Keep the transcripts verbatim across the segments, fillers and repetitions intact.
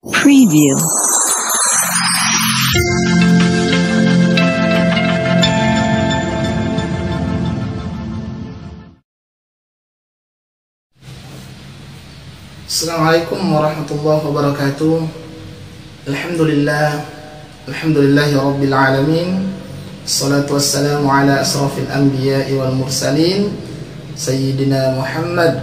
Preview. Assalamualaikum warahmatullahi wabarakatuh. Alhamdulillah. Alhamdulillahi rabbil alamin. Salatu wassalamu ala asrafil anbiya'i wal mursalin, Sayyidina Muhammad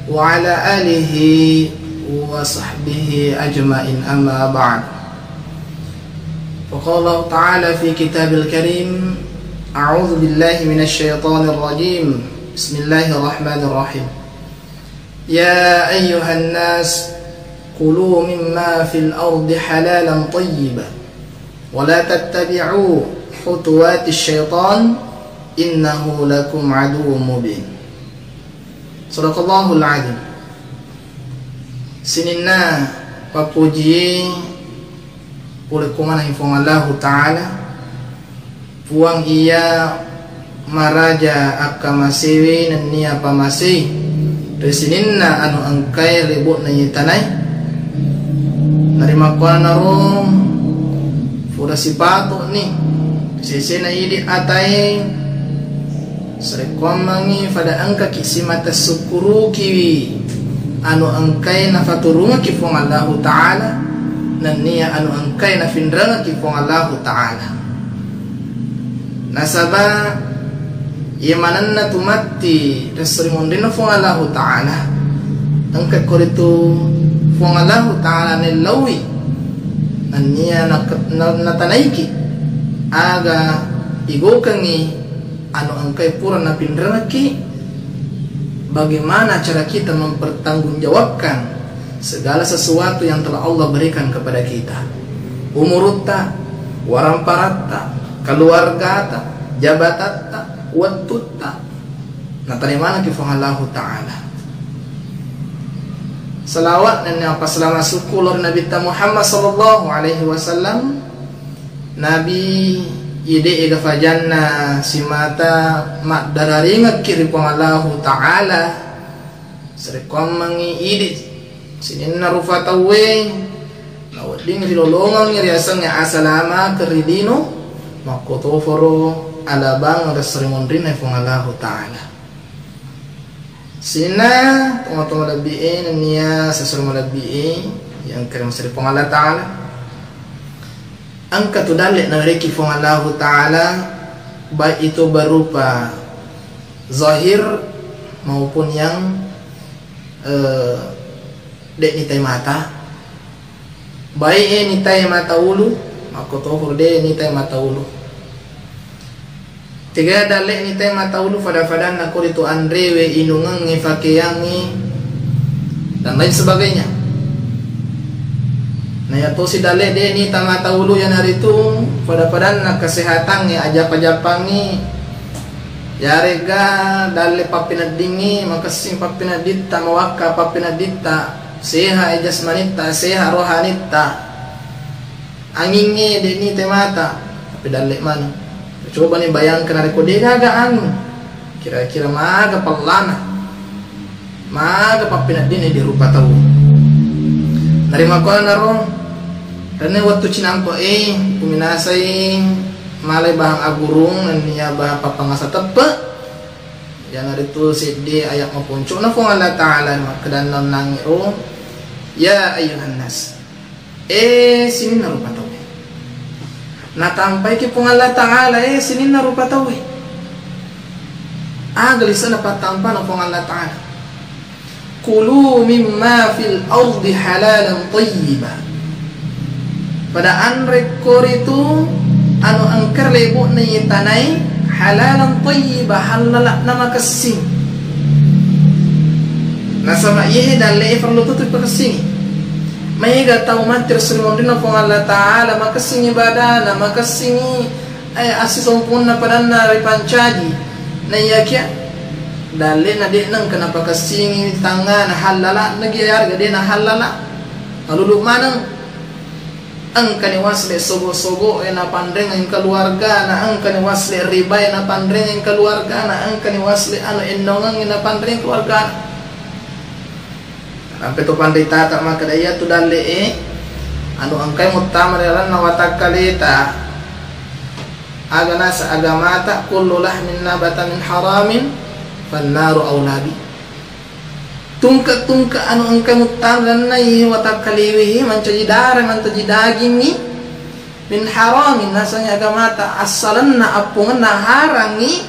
wa ala alihi wa sahbihi ajma'in, amma ba'd. Faqala Allah ta'ala fi kitabil karim, a'udzu billahi minasy syaithanir rajim. Bismillahirrahmanirrahim. Ya ayyuhan nas, kulu mimma fil ardi halalan thayyiban, wa la tattabi'u khutuwatisy syaitan, innahu lakum aduwwum mubin. Sadaqallahul azim. Sininna pappuji pole ko maneng Puang Allahu Ta'ala, Puang iya maraja akkamasewe nennia pamasei ri sininna anu engkae lebo'na iye tanae. Narimakkuannaro fura sipato'ni sesena idi atae. Sarekkuammengngi fada engkaki simata sukkurukiwi anu engkae nafaturungekki Puang Allahu Ta'ala, nennia anu engkae nafinrengekki Puang Allahu Ta'ala. Nasaba iye manenna tu matti ri esso ri monrinna Puang Allahu Ta'ala, engka koritu Puang Allahu Ta'ala naellaui, nennia nak-, na-, natanaiki aga igokengngi anu engkae pura napinrengekki, bagaimana cara kita mempertanggungjawabkan segala sesuatu yang telah Allah berikan kepada kita. Umurutta, waramparatta, keluargata, jabatatta, wettutta, natarimanaki Puang Allahu Ta'ala. Salawat nennia passalama sukku lao ri Nabitta Muhammad sallallahu alaihi wasallam. Nabi, iye de'e ga fajanna simata maddararingekki ri Puang Allahu Ta'ala, sarekkuammengngi idi sininna rupa tauwe nawedding rilolongengngi riasengnge asalamakeng ri lino, makkotoforo alabangeng ri esso ri monrinna Puang Allahu Ta'ala. Sininna tomatoa malebbi'e nennia sesuro malebbi'e yang kere maseri Puang Allah Ta'ala. Engka tu dalle nawerekki Puang Allahu Ta'ala, baik itu berupa zahir maupun yang, eh, de'ni tai mata. Baik e nitai mata ulu, makkotoforo de nitai mata ulu. Tega dalle nitai mata ulu, fada-fadanna koritu anrewe, inungengnge, fakeangnge, dan lain sebagainya. Na yatosi dalle de nita mata ulu, yanaritu fada-fadanna kesehatangnge, ajappa-jappangnge, yarega dalle pappineddingnge, makessing pappinedditta, mawakka pappinedditta, seha e jasmanitta, seha rohanitta. Angingnge de'ni te mata, tapi dalle maneng. Cobani bayangkan narekko degaga anging, kira-kira maga pellana, maga pappineddinna idi rupa tau. Narimakkuannaro, renne wettu cinampe e, kuminasai malai bahang agurung nennia bahang pappangasa teppe. Iyanaritu seddi ayat maponcona Puang Allah Ta'ala makkedanna onnangngero, "Ya ayyuhan nas, e sininna rupa tauwe." Natampaiki Puang Allah Ta'ala, e sininna rupa tauwe. Aga lisanna pattampana Puang Allah Ta'ala. "Kulu mimma fil ardi halalan thayyiba." Pada anre koritu anu engka lebo'na iye tanae, halalan thayyiba, hallala na makessing. Nasaba iye dalle e perlu tutu pakessingi. Maega tau matti ri esso ri monrinna Puang Allah Ta'ala, makessing ibadana, makessingi eh, assisomponna padanna ripancaji. Naiyakia dalle na de nengka napakessingi tangngana, hallala nagi yarega de na hallala. Alulu maneng, engkani wasle sogo-sogo e napanrengeng keluargana, engkani wasle riba e napanrengeng keluargana, engkani wasle anu ennongeng e napanrengeng keluargana. Nampe to panritata makkeda iyatu dalle e, Anu engkai muttama ri lalenna watakkaleta, aga nasa agamata, kullu lahmin nabata min haramin, fannaru aula bi. Tungke-tungke anu engkai muttama ri lalenna iye watakkalewe, mancaji dara, mancaji dagingngi, min haramin, nasengngi agamata, assalenna appongenna harangngi,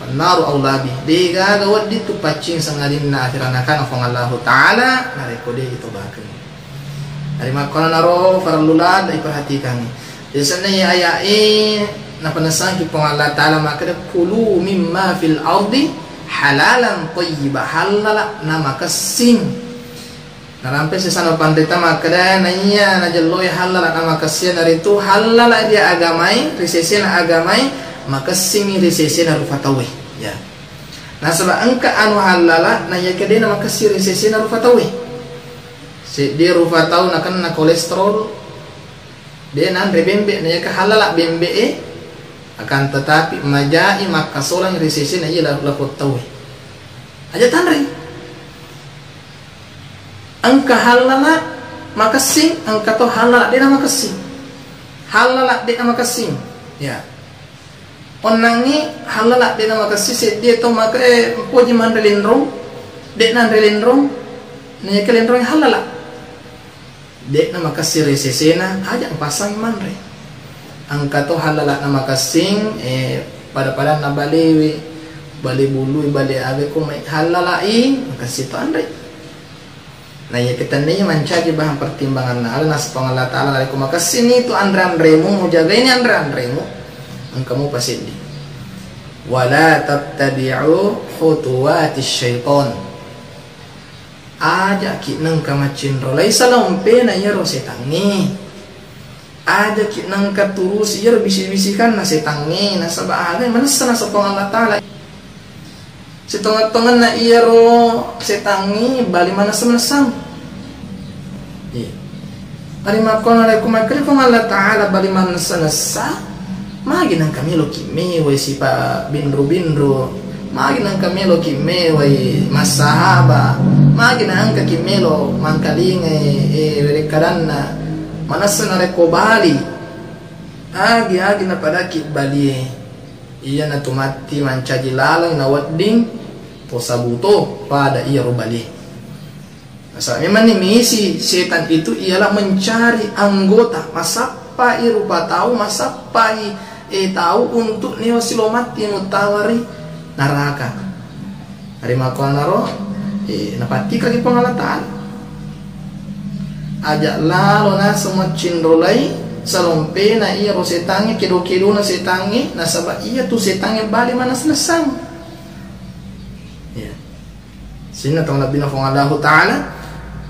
fannaru aula bi. Degaga wedding tu paccing sangadinna akhirana kana Puang Allahu Ta'ala, narekko de itobakeng. Ari makkonanaro farellu ladde iperhatikangngi. Biasanna iye aya'e napanessangki Puang Allah Ta'ala makkeda, "Kulu mimma fil ardi halalan thayyiba," hallala namakessing. Narampe sesana panrita makkeda, naiya najelloi hallala namakessing, naritu hallala ri agamai, ri sesena agamai, makessingi ri sesena rufa tauwe. Ya. Nasaba engka anu hallala, naiya kede namakessing ri sesena rufa tauwe. Seddi rufa tau nakenna kolesterol, de nanre bembe, na iyaka hallala bembe e, akan tetapi majai makkasolang ri sesena iya la-, lapong tauwe. Aja tanrei. Engka hallala makessing, engka to hallala de namakessing. Hallala de namakessing. Ya. Onnangngi hallala de namakessing, seddi to maka, eh, poji manre lenrong, de nanre lenrong, na iyaka lenrong hallala. De'na makessing ri sesena, aja mpasang manre. Engka to hallala na makessing, eh, pada-padanna balewe, bale bului, bale awe ko mai hallalai, makessing to anre. Na iya ketennai mancaji bahan pertimbanganna, ala naseng Puang Allah Ta'ala, narekko makessing ni tu anre-anremu, mujagaini anre-anremu, engka mupa seddi. Wala tattabi'u khutuwatis syaiton. Aja'ki nengka maccinrolai salompena iyaro setangnge. Aja'ki nengka turusi iyaro bisi-bisikanna setangnge, nasaba aga manessa naseng Puang Allah Ta'ala. Setongeng-tongenna iyaro setangnge bali manessa-manessang. Iya. Ari makkona narekko makkeda Puang Allah Ta'ala bali manessa-nessa, magi nengka meloki mewai sipa binru-binru, magi nengka meloki mewai massahaba, magi naengkaki melo mangkalingai, eh, werekkadanna manessa narekko bali, agi-agi napadaki balie, iyanatu matti mancaji laleng nawedding to sabuto pada iyaro balie. Nasaba memang ni misi setan itu ialah mencari anggota, masappai rupa tau, masappai, eh, tau untuk neo silo matti muttawari naraka. Rimakkuannaro, eh, napattikaki Puang Allah Ta'ala. Aja lalo naseng maccinrolai salompena iyaro setangnge, kedo-kedona setangnge, nasaba iyatu setangnge bali manessa-nessang. Ya. Sininna tau nabbina Puang Allahu Ta'ala.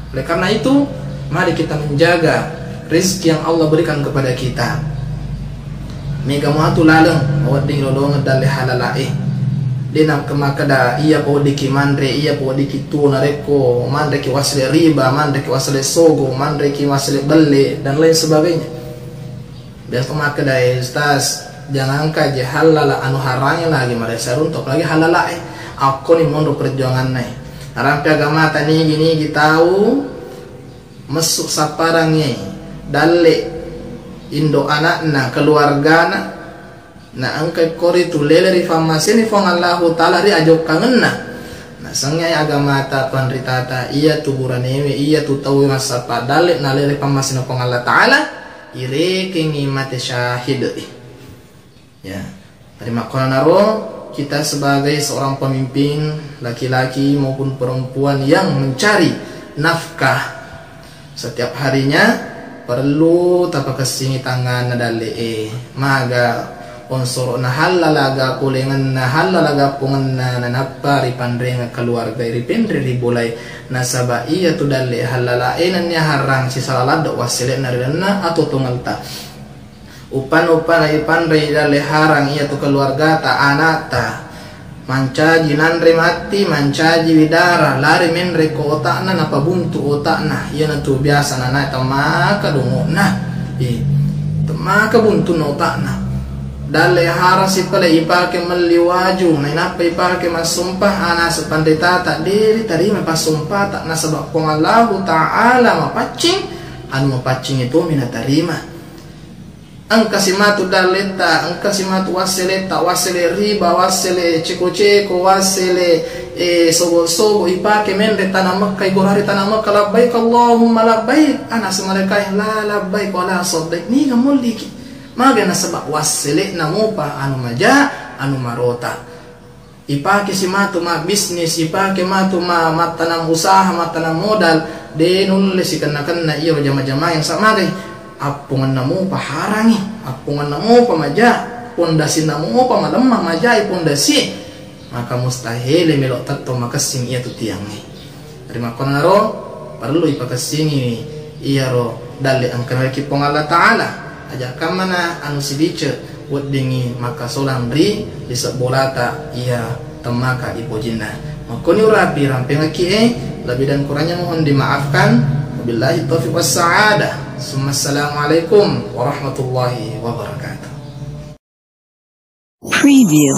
Oleh karena itu, mari kita menjaga rezeki yang Allah berikan kepada kita. Mega muatu laleng wedding lolongeng dalle halalae. De na makkeda, iya pa weddikki manre, iya pa weddikki tuo, narekko manreki wassele riba, manreki wassele sogo, manreki wassele belle, dan lain sebagainya. Biasa to makkeda, "Eh, Ustaz, jangankan je hallala anu harangnge lagi maresa runtu, apalagi hallala e." Akkoni monro perjuanganna e. Narampe agamata nigi-nigi tau messu sapparangnge dalle indo anakna, keluargana, na engka koritu lele ri fammaseni Puang Allahu Ta'ala ri ajokkangenna. Nasengnge agamata panritata, iyatu buranewe, iyatu tauwe massappa dalle na lele fammasena Puang Allah Ta'ala, irekengngi mate syahid. Ya. Rimakkuannaro, kita sebagai seorang pemimpin, laki-laki maupun perempuan yang mencari nafkah setiap harinya, perlu tapakessingi tanganna dalle e. Maga onsoro'na hallala, aga polengenna hallala, aga pongenna, nanappa ripanrengeng keluarga, ripenre ri bolae. Nasaba iyatu dalle hallala e nennia harang sisala ladde wassele'na ri lalenna atuo-tuongelta. Uppanna-uppanna ipanrei dalle harang iyatu keluargata, anakta. Mancaji nanre matti, mancaji widara, lari menre ko otakna, napabuntu otakna. Iyanatu biasa nanae temmaka dongo'na. Eh, temmaka buntunna otakna. Dalle harang sipale ipake melli waju, nainappa ipake massompa, anase panritata, de ritarima passompata, nasaba Puang Allahu Ta'ala mapaccing, anu mapaccingi tomi natarima. Engka simatu dalletta, engka simatu wasseletta, wassele riba, wassele ceko-ceko, wassele, eh, sobo-sobo, ipake menre tana Mekka, igorari tana Mekka, "Labbaik Allahumma labbaik." Ana semalekai, "La labbaik wa la saddaik." Niga molliki? Maga nasaba wassele namupa anu maja, anu marota. Ipake si matu mabbisnis, ipake matu ma-, mattanang usaha, mattanang modal, de nulle sikenna-kenna iyaro jama-jamae. Samagai, appongenna mupa harangi, appongenna mupa maja, pondasinna mupa malemma majai pondasi, maka mustahil melo tettong makessing iyatu tiangnge. Rimakkonaro perlu ipakessingi iyaro dalle engka narekki Puang Allah Ta'ala. Aja kammana anu sidice weddingi makkasolang ri lisebbolata iya temmaka ipojinna. Makkoni urapi rampengekki e, lebih dan kurangnya mohon dimaafkan. Wabillahi taufiq wassa'adah. Summa assalamualaikum warahmatullahi wabarakatuh. Preview.